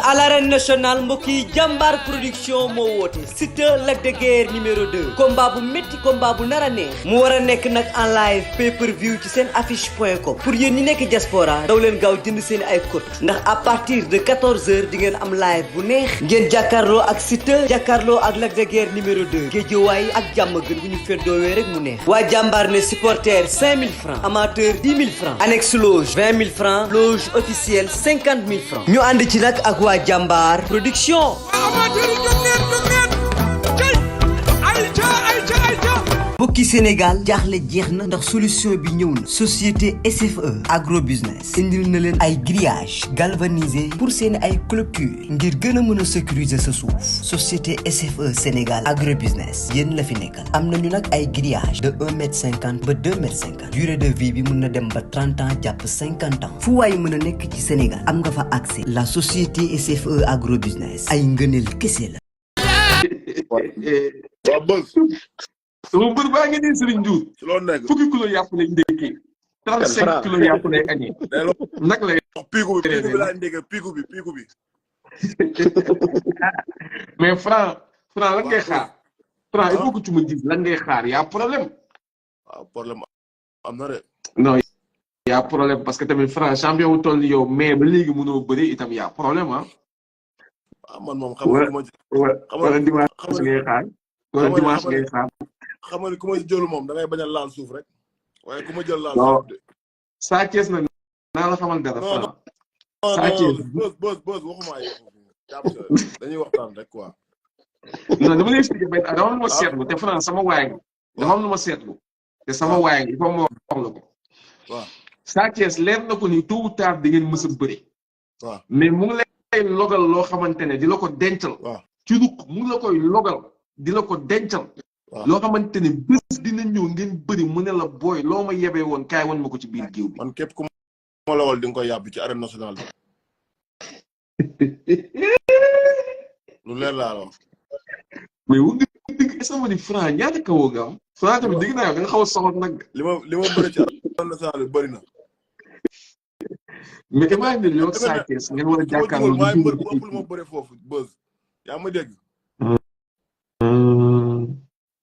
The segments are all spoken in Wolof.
à l'arène nationale mbokk yi jàmbaar production moo woote Siteu Lac de Guiers numéro 2 combat bu métti combat bu nar a neex mu war a nekk nag en live pay per view ci seen affiche.com pour yéen ñi nekk diaspora daw leen gaaw jënd seen ay code ndax à partir de 14h di ngeen am live bu neex ngeen jàkkaarloo ak Siteu jàkkaarloo ak Lac de Guiers numéro 2 géejewaay ak jàmm gën bu ñu feddoowee rek mu neex waa jàmbaar ne supporter 5000 francs amateur 10 000 francs annexe loge 20 000 francs loge officielle 50 000 francs ñu ànd ci nag ak waa jàmbaar production. mbokki Sénégal jaaxle jeex na ndax solution bi ñëw na société SFE agro business indil na leen ay grillage galvanisé pour seen ay clôture ngir gën a mën a sécuriser sa suuf société SFE Sénégal agro business yéen la fi nekkal am nañu nag ay grillage de 1m50 ba 2m50 durée de vie bi mën na dem ba 30 ans jàpp 50 ans fu waay mën a nekk ci Sénégal am nga fa accès la société SFE agro business ay ngëneel kese la. sama mbër baa ngi nii Serigne Diouf. ci loolu nekk fukki kilo yàpp lay ndékkee. 35 kilo yàpp lay añee. nag lay piiku bi laa ndékkee piiku bi. mais Franc lan ngay xaar. Franc il faut que tu me dises lan ngay xaar y' a problème. waaw problème am na de. non y' a problème parce que tamit Franc champion wu toll ni yow mais ba léegi mënoo bëri itam y' a problème ah. waaw man moom xam nga wala dimanche ngay xaar. wala dimanche ngay xaar. xam nga ni ku ma jël moom da ngay bañ a laal suuf rek waaye ku ma jël laal suuf de. Sa Thiès nag naa la xamal dara. non Sa Thiès bës waxuma ay dañuy waxtaan rek quoi. non dama lay expliquer benn dama am lu ma seetlu te Franc sama waay nga. dama am lu ma seetlu te sama waay nga il faut ma wax la ko. waaw Sa Thiès leer na ko ni tôt ou tard di ngeen mës a bëri. waaw mais mu ngi lay logal loo xamante ne di la ko dencal. waaw ci ruk mu ngi la koy logal di la ko dencal. loo xamante ne bés dina ñëw ngeen bëri mu ne la booy loo ma yebee woon kaay wan ma ko ci biir géew bi. man képp ku ma la wol di nga koy yàbbi ci arène nationale bi. lu leer laa la wax. mais wu nga dëgg sama ni Franc ñaata kawoo nga am. Franc tamit dégg naa da nga xaw a soxla nag. li ma bëri ci arène nationale bi bëri na. mais imagine yow Sa Thiès ngeen war a jàkkaarloo waaye mbër bu ëpp lu ma bëri foofu bës yaa ma dégg.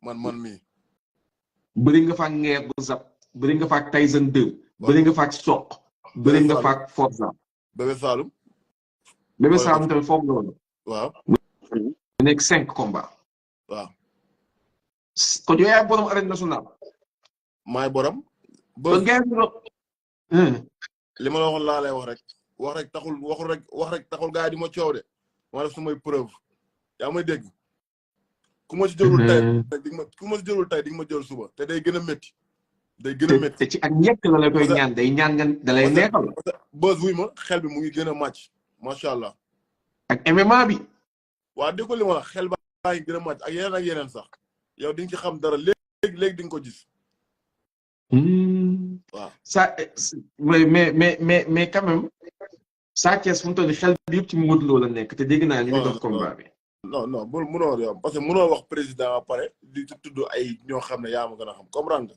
man mii. bëri nga fa ngeer bu zap bëri nga fa Tyson 2 bëri nga fa soq bëri nga fa Forza. Bébé Saloum. Bébé Saloum tamit foofu loolu. waaw. mu nekk 5 combats. waaw. kon yow yaay borom arène nationale. maay borom. kon gars li ma la waxoon laa lay wax rek taxul gars yi di ma coow de ma def sumay preuve yaa may dégg. ku ma ci jëlul tey di nga ma jël suba te day gën a métti. te ci ak ñett la la koy ñaan day ñaan nga da lay neexal. bës wuy ma xel bi mu ngi gën a màcc macha allah. ak MMA bi. waa dégg ko li ma la xel baa ngi gën a màcc ak yeneen sax yow di nga ci xam dara léegi di nga ko gis. waaw ça mais quand même Sa Thiès fu mu toll nii xel bi yëpp ci Modou Lô la nekk te dégg naa ñu ngi dox combat bi. non mënoo yow parce que mënoo wax président ba pare di tudd ay ñoo xam ne yaa ma gën a xam comprendre nga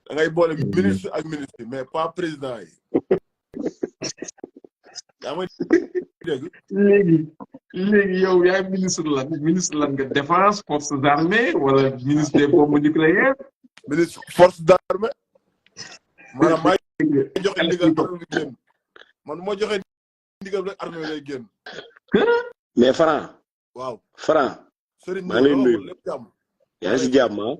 da ngay boole ministre ak ministre mais pas président yi. yaa may dégg. léegi yow yaay ministre lan nga défense forces armées wala ministre des bombes nucléaires. ministre force d'armée. maanaam maa ngi joxe ndigal armée bi génn man moo joxe ndigal rek armée lay génn. mais Franc. waaw Franc. Serigne maa ngi lay nuyu yaa ngi si jàmm ah.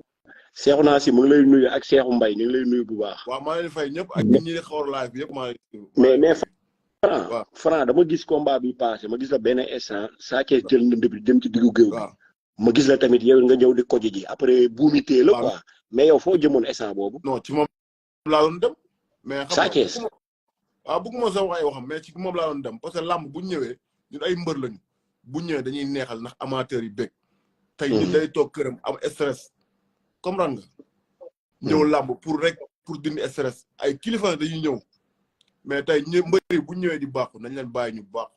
Seexu naa si mu ngi lay nuyu ak Seexu Mbay ñu ngi lay nuyu bu baax. waaw maa ngi leen fay ñëpp ak ñi ñuy xawar live bi yëpp maa ngi mais Franc. Franc dama gis combat bi passé ma gis la benn instant Sa Thiès jël ndënd bi dem ci diggu géew bi. ma gis la tamit yow nga ñëw di koji ji après buumi tee la quoi. mais yow foo jëmoon instant boobu. non ci moom laa doon dem. mais Sa Thiès waaw bëgguma sax wax ay waxam mais ci moom laa doon dem parce que làmb bu ñu ñëwee ñun ay mbër lañu bu ñëwee dañuy neexal ndax amateur yi bëgg. tey nit day toog këram am stress comprendre nga. ñëw làmb pour dindi stress ay kilifa dañuy ñëw mais tey mbër yi bu ñëwee di baaxu nañ leen bàyyi ñu baax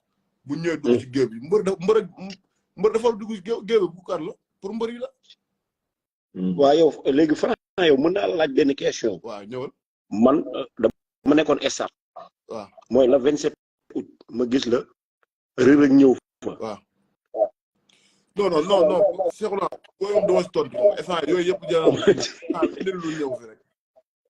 bu ñëwee dugg ci géew bi mbër dafa dugg ci géew bi bu kar la pour mbër yi la. waaw yow léegi Franc yow mën naa la laaj benn question. waaw ñëwal. man dama nekkoon stade. waaw mooy la 27 août ma gis la Reug Reug ñëw fa. waaw. non Cheikh na boo yom dama si tontu instant yooyu yëpp jël lu ñëw fi rek.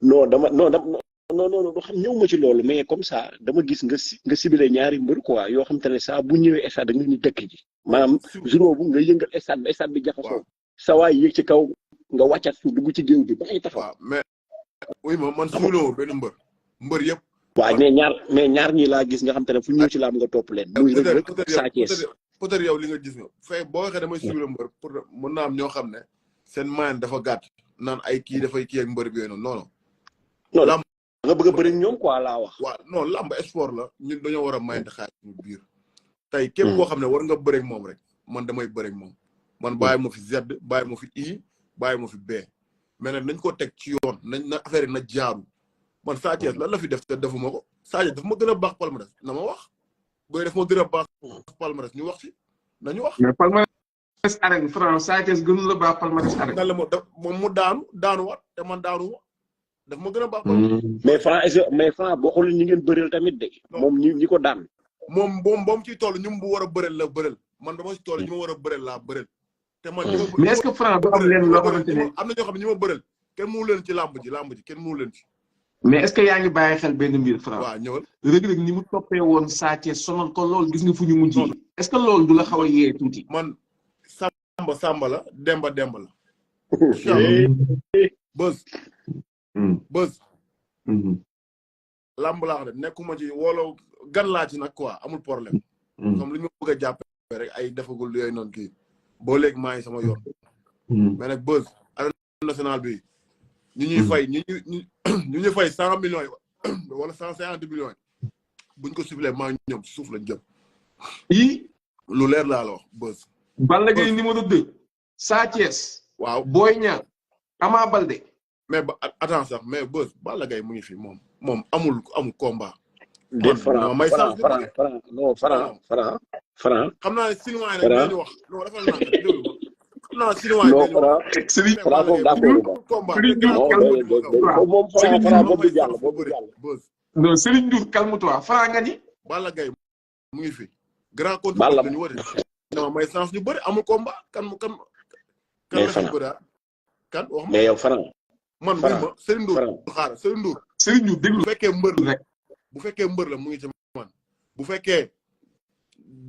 non du xam ñëw ma ci loolu mais comme ça dama gis nga ciblé ñaari mbër quoi yoo xam te ne saa bu ñëwee stade da nga ñu dëkk ji maanaam jour bu nga yëngal stade bi jaxasoo sa waay yéeg ci kaw nga wàccat su dugg ci géew bi ba ay taxaw. waaw mais oui man suuloo benn mbër yëpp. waaw mais ñaar ñi laa gis nga xam te ne fu ñëw ci laam nga topp leen. muy Reug Reug Sa Thiès peut-être yow li nga gis nga fay boo waxee damay suuloo mbër pour mën naa am ñoo xam ne seen moyen dafa gàtt naan ay kii dafay kii ak mbër bi yooyu noonu non nga bëgg a bëri ñoom quoi laa wax. waaw non lamb sport la ñun dañoo war a mayante xaalis suñu biir. tey képp koo xam ne war nga bëri ak moom rek man damay bëri ak moom. man bàyyi ma fi Z bàyyi ma fi I bàyyi ma fi B. mais nag nañ ko teg ci yoon na affaire yi na jaaru man Sa Thiès lan la fi def te defuma ko Sa Thiès daf ma gën a baax palmarès na ma wax booy def ma gën a baax palmarès ñu wax ci nañu wax. mais palmarès arène Franc Sa Thiès gënu la baax palmarès arène. nan la moom mu daanuwaat te man daanu daf ma gën a baax. mais Franc boo xoolee ñi ngeen bëreel tamit de. moom ñi ko daan. moom ciy toll ñu bu war a bëreel la bëreel man dama ci toll ñu ma war a bëreel laa bëreel. te man mais est-ce que Franc du am leen loo xamante ne am na ñoo xam ne ñi ma bëreel kenn mënu leen ci làmb ji kenn mënu leen ci. mais est-ce que yaa ngi bàyyi xel benn mbir Franc. waaw ñëwal Reug Reug ni mu toppee woon Sa Thiès sonal ko lool gis nga fu ñu mujj. est-ce que loolu du la xaw a yee tuuti. man Samba la Demba la. bës. lamb laa xam ne nekkuma ci wolo gan laa ci nag quoi amul problème. comme li ñu bëgg a jàppee rek ay defagul yooyu noonu kii boo léegi maa ngi sama yoon. mais nag bës arène nationale bi ñu ñuy fay ñu ñuy fay 100 millions yi wala 150 millions yi buñ ko sifflé maa ngi ñoom ci suuf lañ jëm. lu leer laa la wax bës. Balla Gaye numéro 2. Sa Thiès. waaw Boy Niang Ama Baldé. mais attends sax mais bës Balla Gaye mu ngi fi moom amul combat. déet Franc xam naa ne Sinoa yi nag dañuy wax non dafa naan déglu ma xam naa Sinoa yi dañuy wax. Serigne Franc foofu non Serigne Ndour calme-toi Franc nga ni. Balla Gaye mu ngi fi. grand contre lañu wote non may sens ñu bëri amul combat kan la fi bëri kan wax ma mais yow Franc man buy ma Serigne Ndour xaaral Serigne Ndour déglu bu fekkee mbër la bu fekkee mbër la mu ngi ci man bu fekkee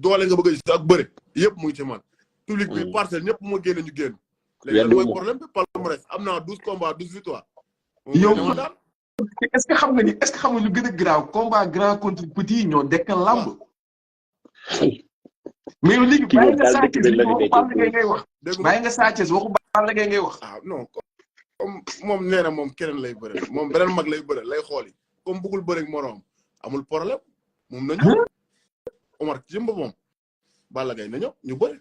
doole nga bëgg a gis ak bëri yëpp mu ngi ci man public bi parcelle ñëpp ma génne ñu génn léegi mooy problème bi palmarès am naa 12 combats 12 victoires yow est-ce que xam nga lu gën a grave combat grand contre petit ñoo dekkal lamb mais yow léegi bàyyi nga Sa Thiès waxu Balla Gaye ngay wax bàyyi nga Sa Thiès waxu Balla Gaye ngay wax. ah non comme moom nee na moom keneen lay bëre moom beneen mag lay bëre lay xooli comme bëggul bëre ak moroom amul problème moom na ñëw Omar ci jëmba moom Balla Gaye na ñëw ñu bëre.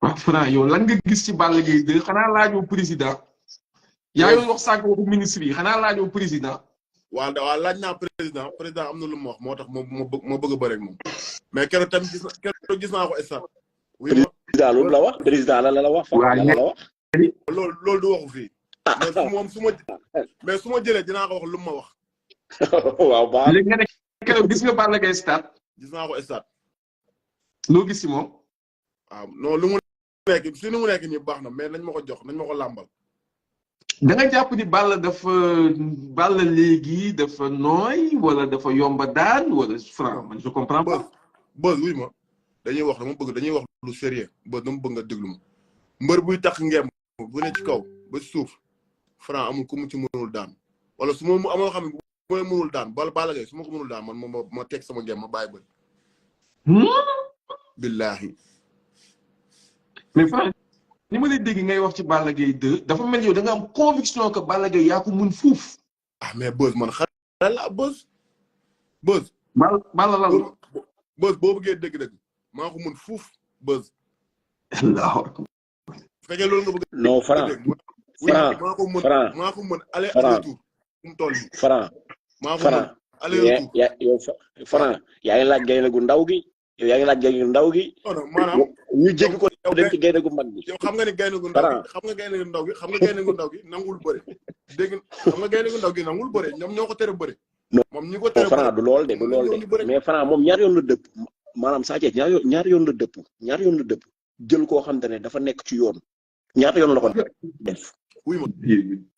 waaw Franc yow lan nga gis ci Balla Gaye de xanaa laajoo président yaa ngi wax sànq waxu ministre yi xanaa laajoo président. waaw laaj naa président am na lu mu wax moo tax moo bëgg a bëre ak moom mais keroog tamit gis naa ko stade. président loolu la wax président la wax. waaw la wax. loolu du waxu fii. mais su ma jëlee dinaa ko wax lu mu ma wax. waaw baax léegi nga ne keroog gis nga Balla Gaye stade. gis naa ko stade. loo gis ci moom. waaw non lu mu nekk si ni mu nekk nii baax na mais nañ ma ko jox nañ ma ko làmbal. da nga jàpp ni Balla léegi dafa nooy wala dafa yomba daan wala Franc man je comprends pas. bës wuy ma dañuy wax lu sérieux bës dama bëgg nga déglu ma mbër buy tax ngeem bu ne ci kaw ba suuf Franc amul ku mu ci mënul daan wala su ma amoo xam ne bu ma mënul daan Balla Gaye su ma ko mënul daan man ma teg sama ngeem ma bàyyi bëri. billahi. mais Franc ni ma lay dégg ngay wax ci Balla Gaye 2 dafa mel yow da nga am conviction que Balla Gaye yaa ko mun fuuf. ah mais bës man xale la bës. Balla lan la. bës boo bëggee dégg-dégg maa ko mun fuuf bës. allahu fekkee loolu nga bëgg. non Franc maa ko mën aller retour. fu mu toll nii. Franc maa ko mën aller retour. yow Franc yaa ngi laaj gaynde gu ndaw gi. yow yaa ngi laaj gaynde gu ndaw gi. maanaam ñu jéggi ko dem ci gaynde gu mag gi. yow xam nga ni gaynde gu ndaw gi xam nga gaynde gu ndaw gi nangul bëre. dégg xam nga gaynde gu ndaw gi nangul bëre ñoom ñoo ko tere bëre. moom ñi ko tere Franc du lool de mais Franc moom ñaar yoon la dëpp. maanaam Sa Thiès ñaar yoon la dëpp jël koo xam te ne dafa nekk ci yoon ñaata yoon la ko def. wuy ma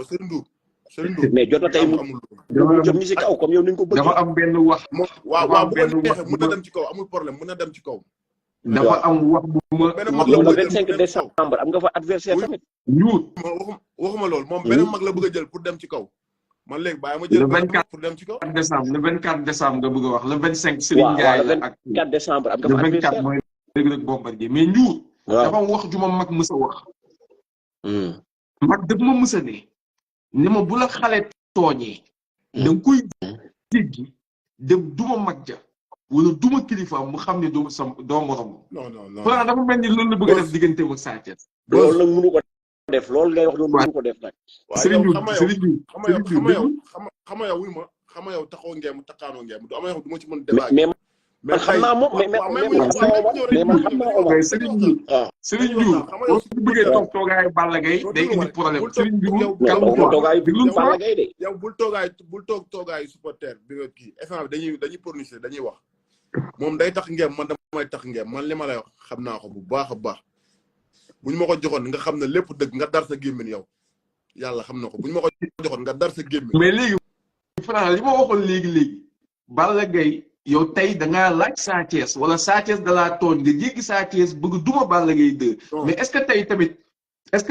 Serigne Ndour mais jot na tey mu jot ñu si kaw comme yow ni nga ko bëggee. dafa am benn wax. waaw bu ko neexee mën na dem ci kaw amul problème mën na dem ci kaw. dafa am wax bu ma. yow le 25 décembre am nga fa adversaire tamit. Ndour waxuma loolu moom benn mag la bëgg a jël pour dem ci kaw. man léegi bàyyi ma jël le 24 pour dem ci kaw. le 24 décembre nga bëgg a wax le 25. Serigne Ndiaye la ak le 24 décembre am nga fa le 24 adversaire. mooy dëgg rek Bombardier mais Ndour. dafa am wax ju ma mag mës a wax. mag daf ma mës a ne ma bu la xale tooñee. da nga koy jéggi dem duma mag ja wala duma kilifa mu xam ne doo morom. non Franc dafa mel ni loolu la bëgg a def diggante ak Sa Thiès. loolu nag mënu ko def loolu ngay wax noonu mënu ko def nag. Serigne Ndour xam nga yow wuy ma xam nga yow taxoo ngeem taxaanoo ngeem du ama yow du ma ci mën débat. mais xam naa moom mais man xam naa Omar. Serigne Ndour boo ko bëggee toog toogaayu Balla Gaye day indi problème Serigne Ndour Balla Gaye de yow bul toog toogaayu supporter bi nga kii instant bi dañuy prononcer dañuy wax moom day tax ngeem man damay tax ngeem man li ma lay wax xam naa ko bu baax a baax bu ñu ma ko joxoon nga xam ne lépp dëgg nga dar sa gémmiñ yow yàlla xam na ko bu ñu ma ko joxoon nga dar sa gémmiñ. mais léegi Franc li ma waxoon léegi Balla Gaye yow tey da ngaa laaj Sa Thiès wala Sa Thiès da laa tooñ nga jéggi Sa Thiès bëgg duma Balla Gaye 2. mais est-ce que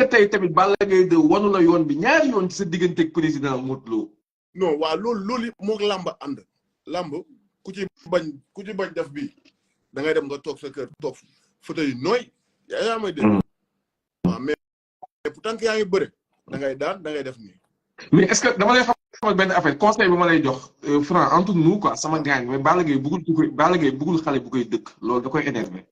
tey tamit Balla Gaye 2 wanu la yoon bi ñaari yoon ci sa diggante ak président Modou Lô. non waaw loolu moog làmb ànd làmb ku ci bañ def bii da ngay dem nga toog sa kër toog fauteuil yu nooy yaa may dégg. waaw mais pourtant yaa ngi bëre da ngay daan da ngay def nii. mais est-ce que dama lay xamal benn affaire conseil bi ma lay jox Franc entre nous quoi sama gaañ mais Balla Gaye bëggul xale bu koy dëkk loolu da koy énervé.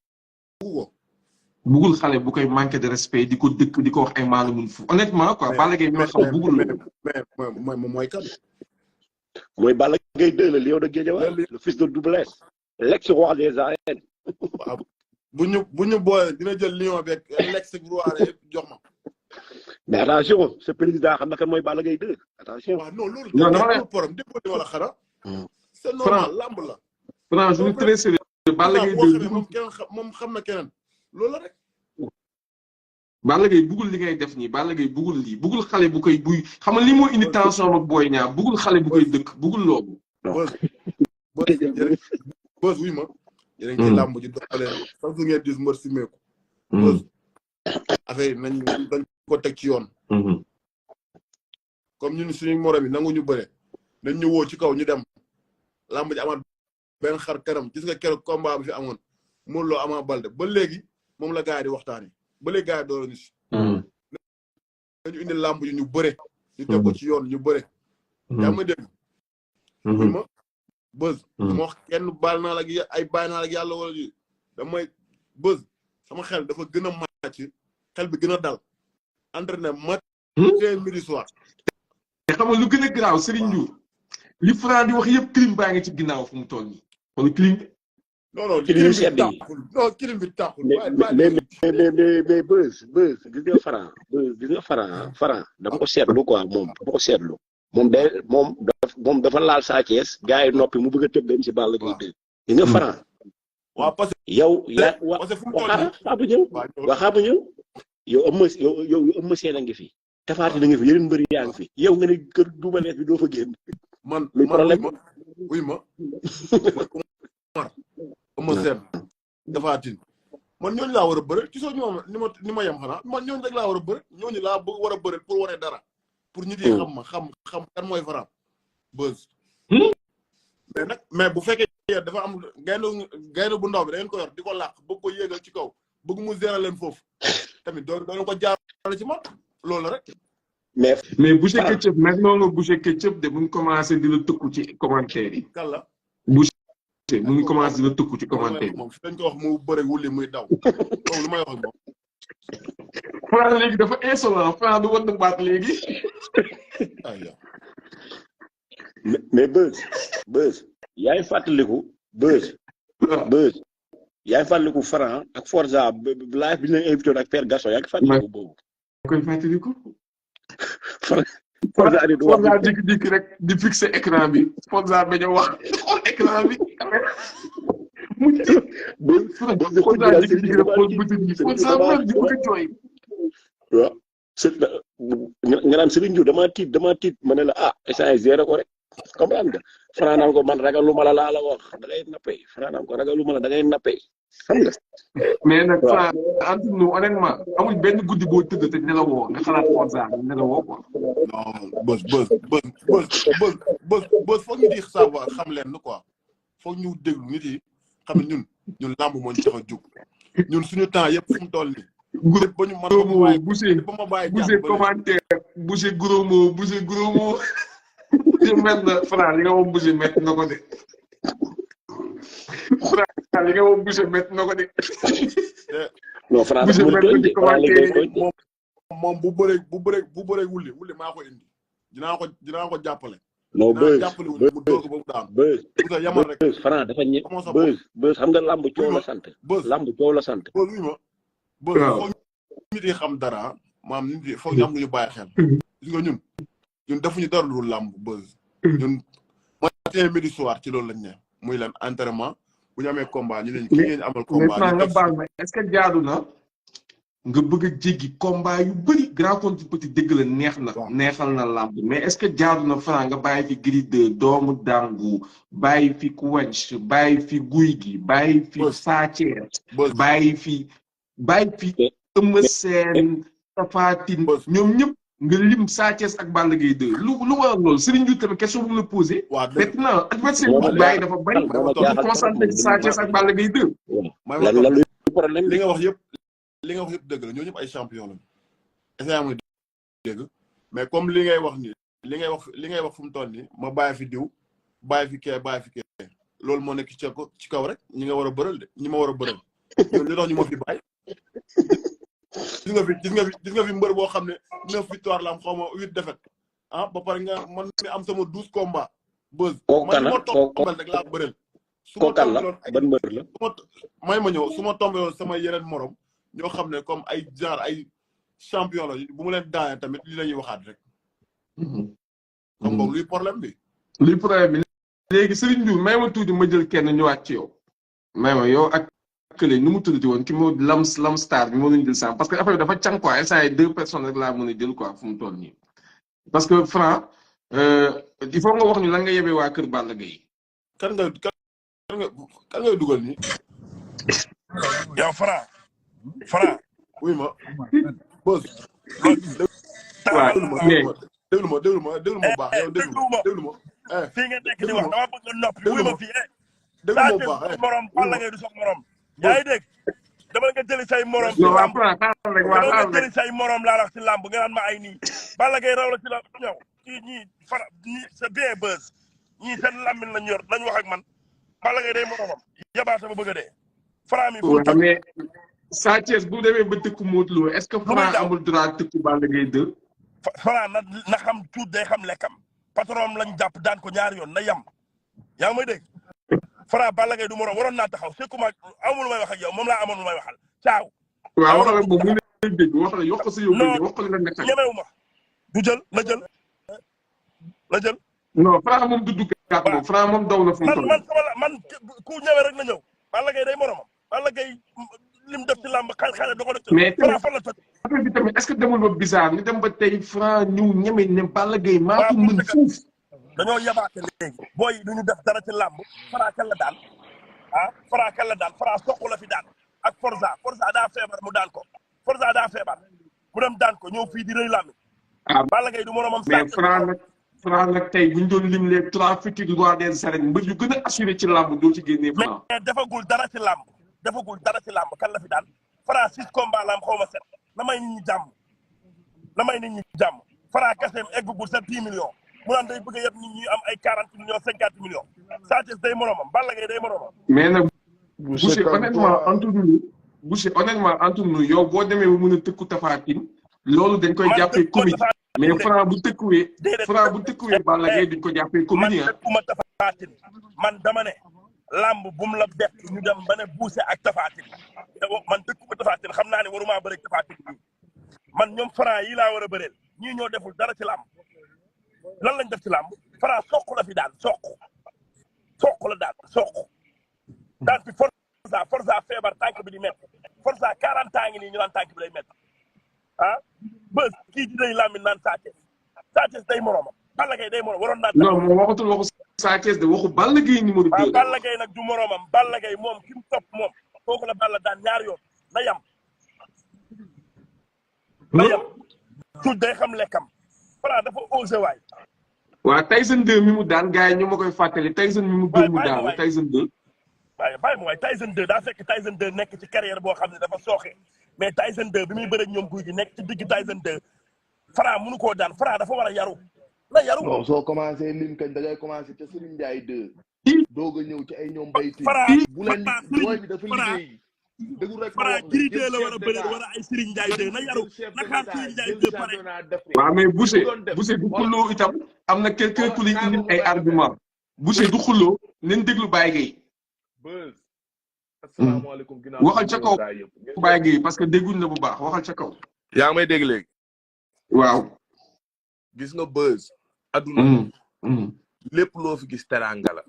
bëggul xale bu koy manqué de respect di ko dëkk di ko wax ay maala mun fu honnêtement quoi Balla Gaye ñoo xam bëggul loolu. mais mooy kan. mooy Balla Gaye 2 le lion de Guédiawaye le fils de Double Less l'ex-roi des arènes. waaw bu ñu boole dina jël lion beeg l'ex-roi yëpp jox ma. mais attention ce président xam na kan mooy Balla Gaye 2 attention. waaw non loolu. non dama lay problème déggoo li wala xara. c'est normal lamb la. Franc je suis très sérieux. Balla Gaye 2 moom xam na keneen loolu la rek. Balla Gaye bëggul li ngay def nii Balla Gaye bëggul lii bëggul xale bu koy buy xam nga li moo indi tension ak Boy Niang bëggul xale bu koy dëkk bëggul loolu. bës wuy ma. yéen a ngi ci làmb ji doxalee sax su ngeen gis mbër si meeku. bës affaire yi dañ ko teg ci yoon. comme ñun suñu morom yi nangu ñu bëre dañ ñu woo ci kaw ñu dem làmb ji amaat benn xar kanam gis nga keroog combat bi fi amoon Modou Lô Ama Baldé ba léegi moom la gars yi di waxtaanee ba léegi gars yi doon ni si. dañu indi làmb ji ñu bëre. ñu teg ko ci yoon ñu bëre. yaa ma dégg. ma bës. ma wax kenn baal naa la ak ay bàyyi naa la ak yàlla wala ji damay bës sama xel dafa gën a màcc xel bi gën a dal. entraîné matin midi soir. te xam nga lu gën a garaaw Serigne Ndour li Franc di wax yëpp crime baa ngi ci ginnaaw fu mu toll nii wala crime. non crime bi tàqul non crime bi tàqul. mais bës gis nga Franc dama ko seetlu quoi moom dama ko seetlu. moom dafa laal Sa Thiès gars yi noppi mu bëgg a tëb dem si Balla Gaye 2. gis nga Franc. waaw parce que yow yaa xaabu ñëw yow am ma seen a ngi fi. tafaati na nga fi yeneen mbëri yaa ngi fi yow nga ne kër Double Less bi doo fa génn. man wuy ma ma seen tafaatin man ñooñu laa war a bëre ci soo ñoom ni ma yem xanaa man ñooñu rek laa war a bëre ñooñu laa war a bëre pour wane dara pour nit yi xam kan mooy Franc buzz. mais bu fekkee dafa am gaynde bu ndaw bi da ngeen ko yor di ko làq bëgg ko yéegal ci kaw bëgg mu gérer leen foofu tamit doo ko jaarale ci man loolu rek. mais Boucher Ketchup nag noonu nga Boucher Ketchup de mu ngi commencé di la tëkku ci commentaire yi. kàlla Boucher mu ngi commencé di la tëkku ci commentaire yi. moom dañ ko wax mu bëri wulli muy daw loolu lu may wax ak moom. Franc léegi dafa insolent Franc du wan na baat léegi. mais Beuz yaay fàttaliku Beuz yaay fàttaliku Franc ak Forza live bi ñu leen invité ak Père Gaston yaa ngi fàttaliku boobu. koy fàttaliku. Forza dikk rek di fixé écran bi Forza bañ a wax xool écran bi nga naan Serigne Diouf dama tiit ma ne la ah échange zéro ko rek comprendre nga Franc naan ko man ragaluma la laa la wax da ngay nappe Franc naan ko ragaluma la da ngay nappe xam nga. mais nag Franc entre nous honnêtement amul benn guddi boo tëdd te ne la woo nga xalaat Forza ne la woo quoi. non bës foog ñu di savoir xam leen quoi foog ñu déglu nit yi xam ne ñun làmb moo ñu tax a jóg ñun suñu temps yëpp fu mu toll nii. groupe ba ñu mën Boucher commentaire Boucher gros mot Boucher met na Franc li nga wax Boucher met na ko de Franc li nga wax Boucher met na ko de. non Franc moom bu bëree wulli maa ko indi dinaa ko jàppale. non bës mu dóor ko ba mu daan. yamal rek Franc dafa bës xam nga lamb coow la sant. lamb coow la sant. bës foog nit yi xam dara maam nit yi foog ñu am lu ñu bàyyi xel. gis nga ñun defuñu dara lu lamb bës. ñun matin midi soir ci loolu lañ ne muy lan entraînement bu ñu amee combat ñu ne kii ngeen amal combat. mais nga baal ma est-ce que jaadu na nga bëgg a jéggi combat yu bëri grand contre petit dëgg la neexal na lamb mais est-ce que jaadu na Franc nga bàyyi fi Gris 2 doomu Dangu bàyyi fi Quench bàyyi fi Guy gi bàyyi fi Sa Thiès bàyyi fi Eumeu Sène Tapha Tine ñoom ñëpp nga lim Sa Thiès ak Balla Gaye 2 lu waral loolu Serigne Diouf tamit question bu mu la posé. maintenant adversaire bu bàyyi dafa bari. dafa concentré ci Sa Thiès ak Balla Gaye 2. problème li nga wax yëpp dëgg la ñoo ñëpp ay champion lañu. est-ce que dégg mais comme li ngay wax nii li ngay wax fu mu toll nii ma bàyyi fi diw bàyyi fi kee loolu moo nekk ci kaw rek ñi nga war a bëral de ñi ma war a bëral ñun li tax ñu ma fi bàyyi. gis nga fi mbër boo xam ne 9 victoire la am xaw ma 8 défaite ba pare nga man mi am sama 12 combat buzz man moo tombal rek laa bëreel su ma tombaloon ban mbër la may ma ñëw su ma tombaloon sama yeneen morom ñoo xam ne comme ay genre ay champion la bu mu leen daanee tamit li la ñuy waxaat rek comme boog luy problème bi léegi Serigne Diouf may ma tuuti ma jël kenn ñëwaat ci yow may ma yow ak kële nu mu tuddati woon ki moo lam star bi moo leen jël sànq parce que affaire bi dafa càng quoi instant yi 2 personnes rek laa mën a jël quoi fu mu toll nii parce que Franc il faut nga wax ñu lan nga yebee waa kër Balla Gaye kan ngay dugal nii yow Franc oui ma bës déglu ma baax yow déglu ma fii nga nekk di wax dama bëgg nga noppi wuy ma fii déglu ma baax morom Balla Gaye du sox morom yaa ngi dégg dama nga jëli say morom say morom laa wax ci làmb nga naan ma ay nii Balla Gaye raw la ci la ñëw ñii Franc ñii c'est bien buzz ñii seen lammin lañ yor lañ wax ak man Balla Gaye day moromam yabaata ba bëgg a dee Franc mi fu mais Sa Thiès bu demee ba tëkku Modou Lô est-ce que Franc amul droit tëkku Balla Gaye 2 Franc na xam tuut day xam lekkam patron lañ jàpp daan ko ñaari yoon na yam yaa ngi may dégg Franc Balla Gaye du morom waroon naa taxaw c'est comment amul may wax ak yow moom laa amoon lu may waxal caaw waaw waxal ak moom mu ne dégg waxal yokk sa yow wax ko la nga xay ñemewu ma du jël la jël non Franc moom du duggaat moom Franc moom daw na fu mu toll man ku ñëwee rek na ñëw Balla Gaye day moromam Balla Gaye lim def ci làmb xale da ko def mais Franc fan la toj affaire bi tamit est-ce que demul ba bizarre ñu dem ba tey Franc ñëw ñeme ne Balla Gaye maa ko mën fuuf dañoo yabaate léegi booy du ñu def dara ci làmb Franc kan la daan Franc soq la fi daan ak Forza daa feebar mu daan ko Forza daa feebar mu dem daan ko ñëw fii di rëy làmb Balla Gaye du moromam mais Franc nag tey bu ñu doon lim les 3 futurs rois des arènes mbër yu gën a assuré ci làmb doo ci génnee Franc mais defagul dara ci làmb kan la fi daan Franc 6 combats la am xaw ma 7 na may nit ñi jàmm Franc kaseem eggugul sa 10 millions mu naan day bëgg a yeb nit ñi am ay 40 millions 50 millions Sa Thiès day moromam Balla Gaye day moromam mais nag Boucher honnêtement entre nous yow boo demee ba mën a tëkku Tapha Tine loolu dañ koy jàppee comédie mais Franc bu tëkkuwee Balla Gaye duñ ko jàppee comédie man tëkkuma Tapha Tine man dama ne lamb bu mu la bett ñu dem ba ne Boucher ak Tapha Tine man tëkkuma Tapha Tine xam naa ne waruma bëre ak Tapha Tine man ñoom Franc yi laa war a bëreel ñii ñoo deful dara ci lamb lan lañ def ci làmb Franc soq la fi daan soq la daan fi Forza feebar tànk bi di métti Forza 40 ans ngi nii ñu naan tànk bi day métti ah bës kii di day Lamine naan Sa Thiès day moromam Balla Gaye day morom waroon naa non moom waxatul waxu Sa Thiès de waxu Balla Gaye numéro 2 Balla Gaye nag du moromam Balla Gaye moom ki mu topp moom kooku la Balla daan ñaar yoon na yam tuuti day xam lekkam Franc dafa osé waay waaw Tyson 2 mi mu daan gars yi ñu ma koy fàttali Tyson mi mu dóor mu daan Tyson 2 waaye bàyyi ma waay Tyson 2 daa fekk Tyson 2 nekk ci carrière boo xam ne dafa sooxe mais Tyson 2 bi muy bëre ñoom guy gi nekk ci digg Tyson 2 Franc mënu koo daan Franc dafa war a yaru na yaru non soo commencé lim kañ da ngay commencé ca Serigne Ndiaye 2 doog a ñëw ci ay ñoom bayti bu leen booy bi dafa liggéey dëggu rek Franc Gris 2 la war a bëre wala ay Serigne Ndiaye 2 na yaru na xaar Serigne Ndiaye 2 pare waaw mais Boucher du xulloo itam am na quelqu'un ku lay indil ay argument Boucher du xulloo nañ déglu Baye Gueye Beuz asalaamaaleykum ginnaaw waxal ca kaw Baye Gueye parce que dégguñ la bu baax waxal ca kaw yaa ngi may dégg léegi waaw gis nga Beuz adduna lépp loo fi gis teranga la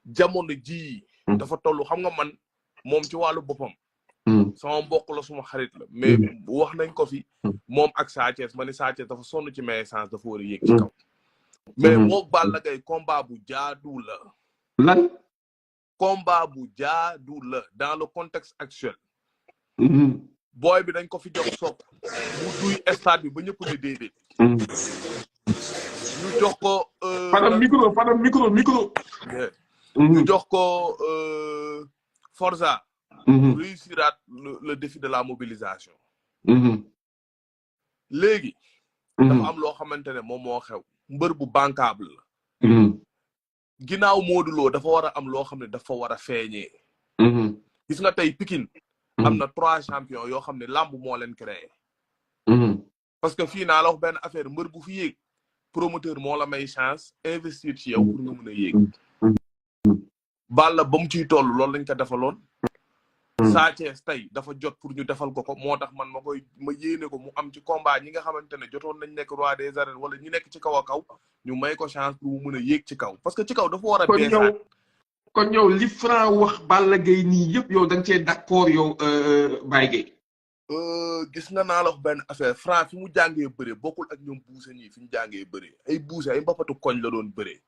jamono ji dafa toll xam nga man moom ci wàllu boppam sama mbokk la suma xarit la mais wax nañ ko fi moom ak Sa Thiès ma ni Sa Thiès dafa sonn ci may essence dafa war a yéeg ci kaw mais mook Balla Gaye combat bu jaadu la lan combat bu jaadu la dans le contexte actuel booy bi dañ ko fi jox sopp mu duy stade bi ba ñëpp ne déedéet ñu jox ko Fadam micro ñu jox ko Forza réussiraat le défi de la mobilisation léegi dafa am loo xamante ne moom moo xew mbër bu bancable la ginnaaw Modou Lô dafa war a am loo xam ne dafa war a feeñee gis nga tey Pikine am na 3 champions yoo xam ne lamb moo leen créé parce que fii naa la wax benn affaire mbër bu fi yéeg promoteur moo la may chance investir ci yow pour nga mën a yéeg Balla ba mu ciy toll loolu lañ ko defaloon Sa Thiès tey dafa jot pour ñu defal ko moo tax man ma yéene ko mu am ci combat ñi nga xamante ne jotoon nañ nekk roi des arènes wala ñi nekk ci kaw a kaw ñu may ko chance pour mu mën a yéeg ci kaw parce que ci kaw dafa war a beesaat kon yow li Franc wax Balla Gaye nii yëpp yow da nga cee d'accord yow Baye Gueye gis nga naa la wax benn affaire Franc fi mu jàngee bëre bokkul ak ñoom buuse ñii fi ñu jàngee bëre ay buuse ay mbapatu koñ la doon bëre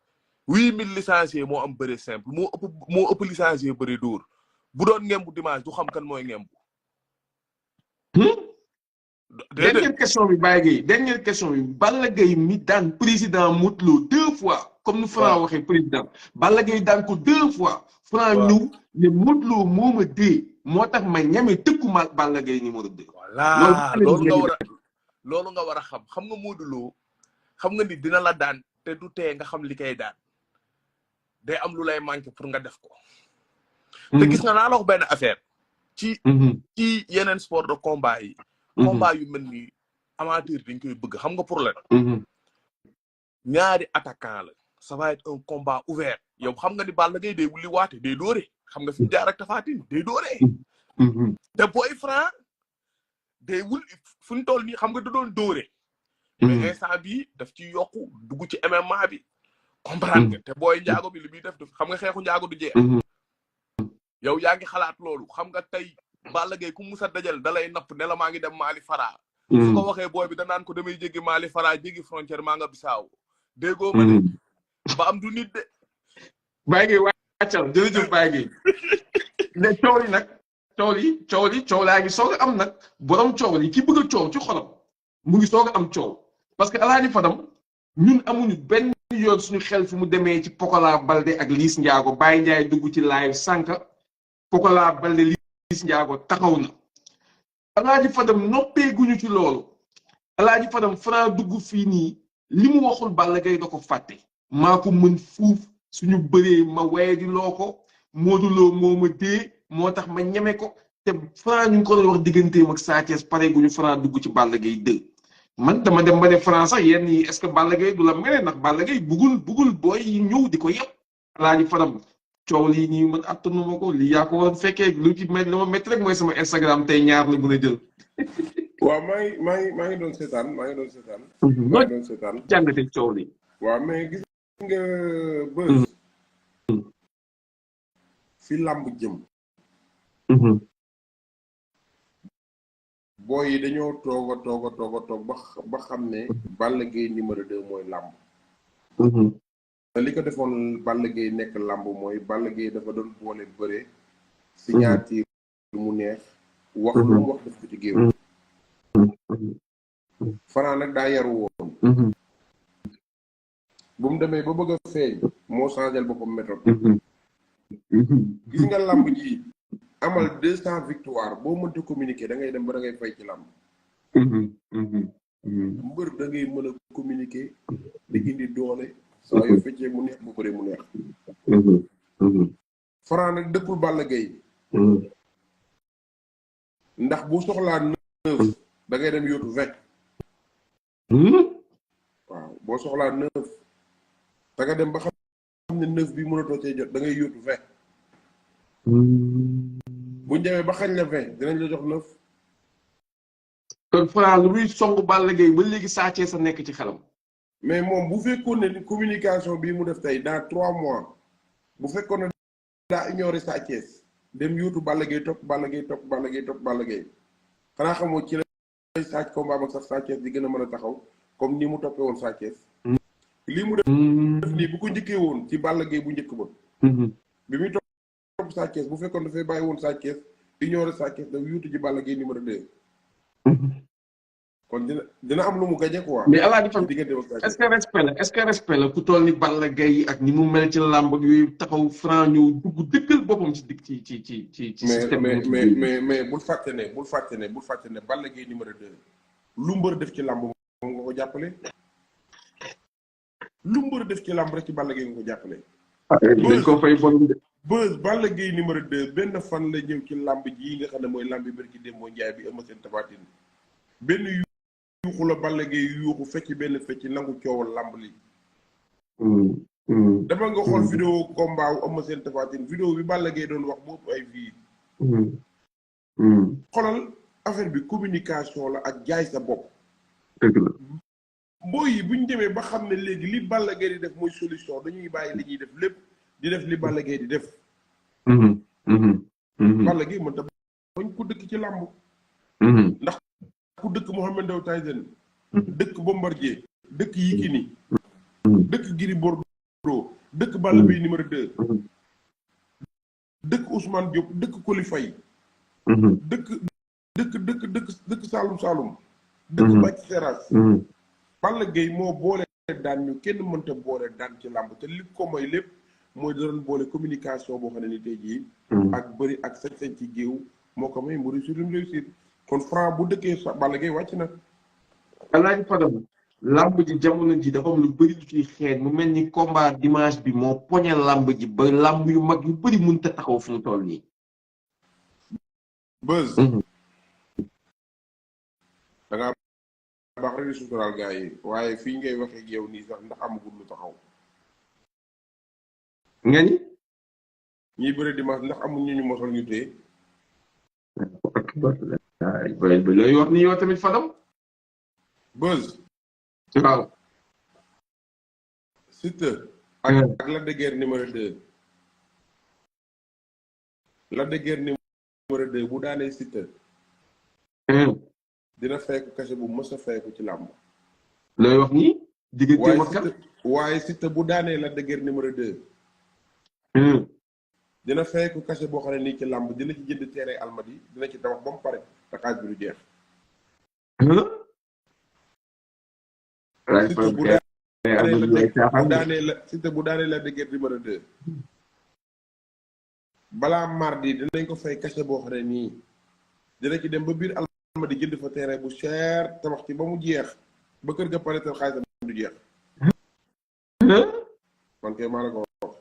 8000 licenciés moo am bëre simple moo ëpp licencié bëre dóor bu doon ngembu dimanche du xam kan mooy ngembu. dernière question bi Baye Gueye dernière question bi Balla Gaye mi daan président Modou Lô 2 fois comme nu Franc waxee président Balla Gaye daan ko 2 fois Franc ñëw ne Modou Lô moo ma dee moo tax ma ñeme tëkku ma Balla Gaye numéro 2. voilà loolu nga war a xam nga Modou Lô xam nga ni dina la daan te du tee nga xam li koy daan day am lu lay manqué pour nga def ko. te gis nga naa la wax benn affaire. ci yeneen sport de combat yi. combat yu mel ni amateur dañ koy bëgg xam nga pour lan. ñaari attaquant la ça va être un combat ouvert yow xam nga ni Balla Gaye day wuli waate day dóore xam nga fi mu jaar ak Tapha Tine day dóore. te booy Franc day wul fu ñu toll nii xam nga da doon dóore. mais instant bii daf ci yokku dugg ci MMA bi. comprendre nga te booy njaago bi li muy def xam nga xeexu njaago du jeex. yow yaa ngi xalaat loolu xam nga tey Balla Gaye ku musa dajal da lay napp ne la maa ngi dem Mali Fara. su ko waxee booy bi da naan ko damay jéggi Mali Fara jéggi frontière maa nga Bissau. déggoo ma ne ba am du nit de. Baye Gueye wàccal jërëjëf Baye Gueye. ne coow li nag coow laa ngi soog a am nag borom coow li ki bëgg a coow ci xolam mu ngi soog a am coow parce que Alaaji Fadam ñun amuñu benn yoon suñu xel fi mu demee ci Pokola Balde ak Liss Ndiago Baye Ndiaye dugg ci live sànq Pokola Balde Liss Ndiago taxaw na Alaaji Fadam noppeeguñu ci loolu Alaaji Fadam Franc dugg fii nii li mu waxul Balla Gaye da ko fàtte maa ko mën fuuf suñu bëree ma waye di loo ko Modou Lô moo ma dee moo tax ma ñeme ko te Franc ñu ngi ko doon wax digganteem ak Sa Thiès pare guñu Franc dugg ci Balla Gaye 2 man dama dem ba ne Franc sax yenn yi est-ce que Balla Gaye du la mere ndax Balla Gaye bugul booy yi ñëw di ko yëpp Alaaji Fadam coow lii nii man attanu ma ko lii yaa ko war fekkee lu ci li ma métti rek mooy sama Instagram tey ñaar la mën a jël. waaw maa ngi doon seetaan. jàngate coow li. waaw mais gis nga bës. fi lamb jëm boy yi dañoo toog ba xam ne Balla Gaye numéro 2 mooy lamb te li ko defoon Balla Gaye nekk lamb mooy Balla Gaye dafa doon boole bëre signature mu neex wax lu mu wax def ko ci géew Franc nag daa yaru woon bu mu demee ba bëgg a feeñ moo changé boppam méthode gis nga lamb ji amal 200 victoire boo mënta communiquer da ngay dem ba da ngay fay ci lamb mbër da ngay mën a communiquer di indi doole saa yu feccee mu neex bu bëree mu neex Franc nag dëkkul Balla Gaye ndax bu soxlaa 9 da ngay dem yóotu 20 waaw boo soxlaa 9 da nga dem ba xam ne 9 bi mënatoo cee jot da ngay yóotu 20 buñ demee ba xañ la 20 dinañ la jox 9 kon Franc lu muy song Balla Gaye ba léegi Sa Thiès sa nekk ci xelam mais moom bu fekkoon ne communication bii mu def tey dans 3 mois bu fekkoon ne daa ignoré Sa Thiès dem yuutu Balla Gaye topp Balla Gaye topp Balla Gaye topp Balla Gaye xanaa xamoo ci la saaj combat ak sax Sa Thiès di gën a mën a taxaw comme ni mu toppee woon Sa Thiès lii mu def nii bu ko njëkkee woon ci Balla Gaye bu njëkk ba bi muy topp Sa Thiès bu fekkoon dafay bàyyi woon Sa Thiès ignoré Sa Thiès daf yuutu ci Balla Gaye numéro 2 kon dina am lu mu gañe quoi. mais Alaaji Fan est-ce que respect la ku toll ni Balla Gaye ak ni mu mel ci làmb ak yooyu taxaw Franc ñëw dugg dëggal boppam ci digg ci système mais bul fàtte ne Balla Gaye numéro 2 lu mbër def ci làmb moom nga ko jàppale lu mbër def ci làmb rek ci Balla Gaye nga ko jàppale dañ ko fay bon de Beuz Balla Gaye numéro 2 benn fan la ñëw ci làmb ji nga xam ne mooy làmb bi bërki démb Njaay bi ëmma seen tabatin benn yuuxu la Balla Gaye yuuxu fecc benn fecc nangu coowal làmb li dama nga xool vidéo combat wu ëmma seen tabatin vidéo bi Balla Gaye doon wax boobu ay vie xoolal affaire bi communication la ak jaay sa bopp dëgg la mbooy yi buñ demee ba xam ne léegi li Balla Gaye di def mooy solution dañuy bàyyi li ñuy def lépp di def li Balla Gaye di def Balla Gaye mën ta bañ ko dëkk ci làmb ndax ku dëkk Mohamed Ndao Tyson dëkk Bombardier dëkk Yékini dëkk Gris Bordeaux dëkk Balla Gaye numéro 2 dëkk Ousmane Diop dëkk Coly Faye dëkk Saloum dëkk Bathie Seras Balla Gaye moo boole daan ñu kenn mënta boole daan ci làmb te li ko mooy lépp mooy da doon boole communication boo xam ne ni tey jii ak bëri ak sañ-sañ ci géew moo ko may mu réussir kon Franc bu dëkkee Balla Gaye wàcc na Alaaji Fadam làmb ji jamono ji dafa am lu bëri lu ciy xeet mu mel ni combat dimanche bi moo poñe làmb ji ba làmb yu mag yu bëri mënut a taxaw fu mu toll nii Beuz da ngaa baax rek di suturaal gars yi waaye fii ngay waxee ak yow nii sax ndax amagul lu taxaw nga ni ñiy bëri dimanche ndax amul ñu mosal ñu téye ba looy wax ni yow tamit Fadam Beuz waaw Siteu ak Lac de Guiers numéro 2 Lac de Guiers numéro 2 bu daanee Siteu dina fayku kase bu mës a fayku ci làmb looy wax nii diggante makkat waaye Siteu bu daanee Lac de Guiers numéro 2 dina fayku kase boo xam ne nii ci làmb dina ci jënd terrain Almadi dina ci tabax ba mu pare te xaaj bi du jeex Siteu bu daanee Lac de Guiers numéro 2 balaa mardi dinañ ko fay kase boo xam ne nii dina ci dem ba biir Almadi jënd fa terrain bu cher tabax ci ba mu jeex ba kër ga pare te xaalis du jeex man kay maa la ko wax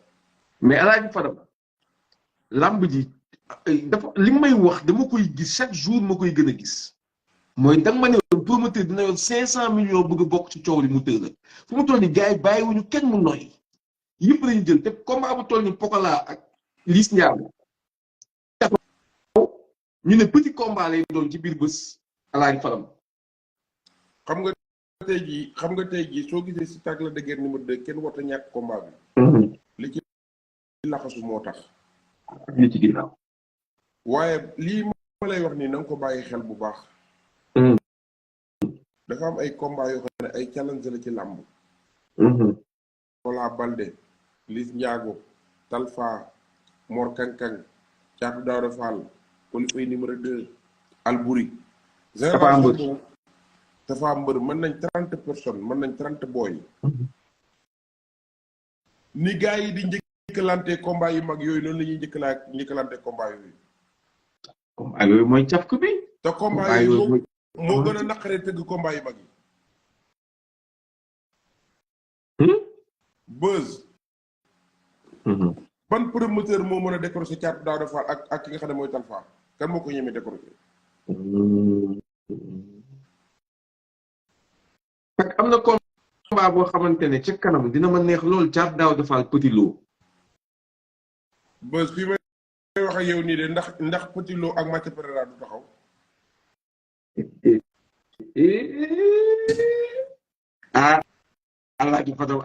mais Alaaji Fadam làmb ji dafa li may wax dama koy gis chaque jour ma koy gën a gis mooy danga ma ne promoteur dina yor 500 millions bëgg a bokk ci coow li mu tëdd la fu mu toll ni gars yi bàyyiwuñu kenn mu noy yëpp lañu jël te combat bu toll ni Pokola ak Liss Ndiago ñu ne petit combat lay doon ci biir bés Alaaji Fadam xam nga tey jii soo gisee si tag Lac de Guiers numéro 2 kenn warta ñàkk combat bi li ci laxasu moo tax li ci ginnaaw. waaye lii ma lay wax nii na nga ko bàyyi xel bu baax. dafa am ay combat yoo xam ne ay challenge la ci làmb. Pola Balde Liss Ndiago Talfa Mor Kankang Thiatou Daouda Fall Polifay numéro 2 Albouri. génération dafa mbër mën nañ 30 personnes mën nañ 30 booy. ni gars yi di njëkkalante combat yu mag yooyu noonu la ñuy njëkkalante combat yooyu. combat yooyu mooy cafku bi. te combat yooyu moo gën a naqaree tëgg combat yu mag yi. Buzz. ban promoteur moo mën a décrocher Thiatou Daouda Fall ak ki nga xam ne mooy Talfa kan moo ko ñemee décrocher. parce que am na combat boo xamante ne ca kanam dina ma neex loolu Thiatou Daouda Fall Petit Lo. Buzz fii may wax ak yow nii de ndax Petit Lo ak Mathieu Pereira du taxaw. ah. Alaaji Fadam